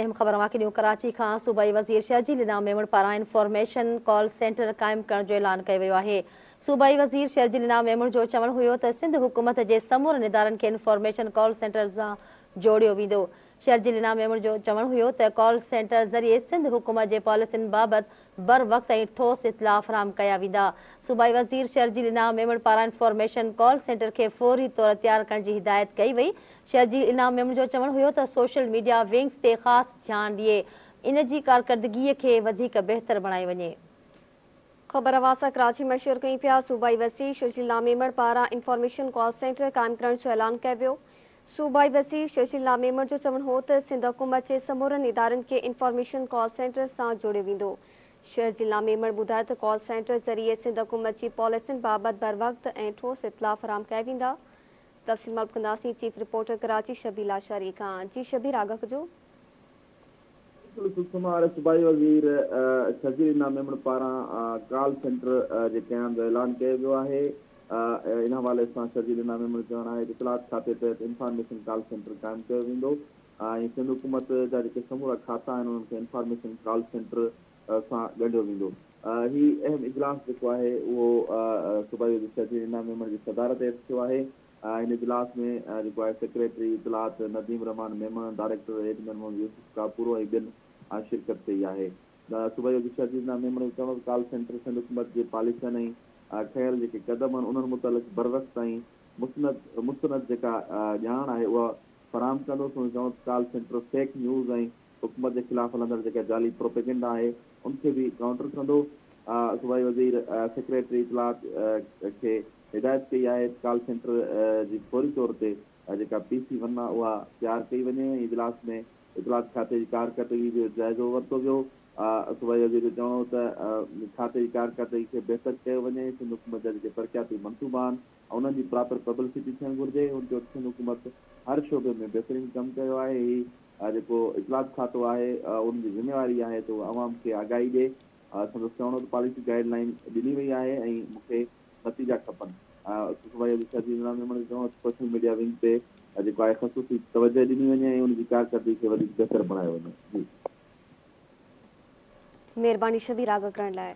اهم خبر اوهان کي ڏيون ڪراچي کان صوبائي وزير شرجيل انعام ميمڻ پاران انفارميشن ڪال سينٽر قائم ڪرڻ جو اعلان ڪيو ويو آهي. صوبائي وزير شرجيل انعام ميمڻ جو چوڻ هيو ته سنڌ حڪومت جي سمورن ادارن کي انفارميشن ڪال سينٽر سان جوڙيو ويندو. شرجيل انعام ميمڻ جو چوڻ هيو ته ڪال سينٽر ذريعي سنڌ حڪومت جي پاليسين بابت بروقت ۽ ٺوس اطلاع فراهم ڪيا ويندا. صوبائي وزير شرجيل انعام ميمڻ پاران انفارميشن ڪال سينٽر کي فوري طور تيار ڪرڻ جي هدايت ڪئي وئي. شرجيل انعام ميمڻ جو چوڻ هيو ته سوشل ميڊيا ونگز تي خاص ڌيان ڏئي ان جي ڪارڪردگي کي وڌيڪ بهتر بڻايو وڃي. خبر اوهان سان ڪراچي مان شيئر ڪيون پيا، صوبائي وزير شرجيل انعام ميمڻ پاران انفارميشن ڪال سينٽر قائم ڪرڻ جو اعلان ڪيو ويو. صوبائي وزير شرجيل انعام ميمڻ جو چوڻ هو ته سنڌ حڪومت جي سمورن ادارن کي انفارميشن ڪال سينٽر سان جوڙيو ويندو. شرجيل انعام ميمڻ ٻڌايو ته ڪال سينٽر ذريعي سنڌ حڪومت جي پاليسين بابت بروقت ۽ ٺوس اطلاع فراهم ڪيا ويندا. تفصيل معلوم ڪنداسين چيف رپورٽر ڪراچي شبير لاشاري کان. جي شبير آگاهه ڪجو. بلڪل سسمار صوبائي وزير شرجيل انعام ميمڻ پاران ڪال سينٽر جي قيام جو اعلان ڪيو ويو آهي. ان حوالي سان شرجيل انعام ميمڻ جو چوڻ آهي ته اطلاعات کاتي تحت انفارميشن ڪال سينٽر قائم ڪيو ويندو ۽ سنڌ حڪومت جا جيڪي سمورا کاتا آهن انهن کي انفارميشن ڪال سينٽر سان ڳنڍيو ويندو. هي اهم اجلاس جيڪو آهي اهو صوبائي وزير شرجيل انعام ميمڻ جي صدارت هيٺ ٿيو آهي. هن اجلاس ۾ جيڪو آهي سيڪريٽري اطلاعات نديم الرحمان ميمڻ، ڊائريڪٽر ايڊمن محمد يوسف ڪاپورو ۽ ٻين شرڪت ڪئي آهي. صوبائي وزير شرجيل انعام ميمڻ جو چوڻ هو ته ڪال سينٽر سنڌ حڪومت جي پاليسين ۽ کنيل جيڪي قدم آهن انهن متعلق بروقت ۽ مستند جيڪا ڄاڻ آهي اها فراهم ڪندو. سندس چوڻ هو ته ڪال سينٽر فيڪ نيوز ۽ حڪومت جي خلاف هلندڙ جيڪا جعلي پروپيگنڊا آهي ان کي به ڪائونٽر ڪندو. صوبائي وزير سيڪريٽري اطلاعات کي هدايت ڪئي آهي ته ڪال سينٽر جي فوري طور تي جيڪا پي سي ون آهي اها تيار ڪئي وڃي ۽ اجلاس ۾ اطلاعات کاتي جي ڪارڪردگي جو جائزو ورتو ويو. صوبائي وزير جو چوڻ هو ته کاتي جي ڪارڪردگي کي بهتر ڪيو وڃي، سنڌ حڪومت جا جيڪي ترقياتي منصوبا آهن انهن جي پراپر پبلسٽي ٿيڻ گهرجي. هن چيو ته سنڌ حڪومت هر شعبي ۾ بهترين ڪم ڪيو آهي، هي جيڪو اطلاعات کاتو آهي ان جي ذميواري آهي ته اهو عوام کي آگاهي ڏي. سندس چوڻ هو ته پاليسي گائيڊ لائين ڏني وئي آهي ۽ مون کي نتيجا کپن. صوبائي وزير شرجيل عمران ميمڻ جو چوڻ هو ته سوشل ميڊيا ونگ تي جيڪو آهي خصوصي توجهه ڏني وڃي ۽ ان جي ڪارڪردگي کي وڌيڪ بهتر بڻايو وڃي. جي. مهرباني شبير آگاهه ڪرڻ لاء.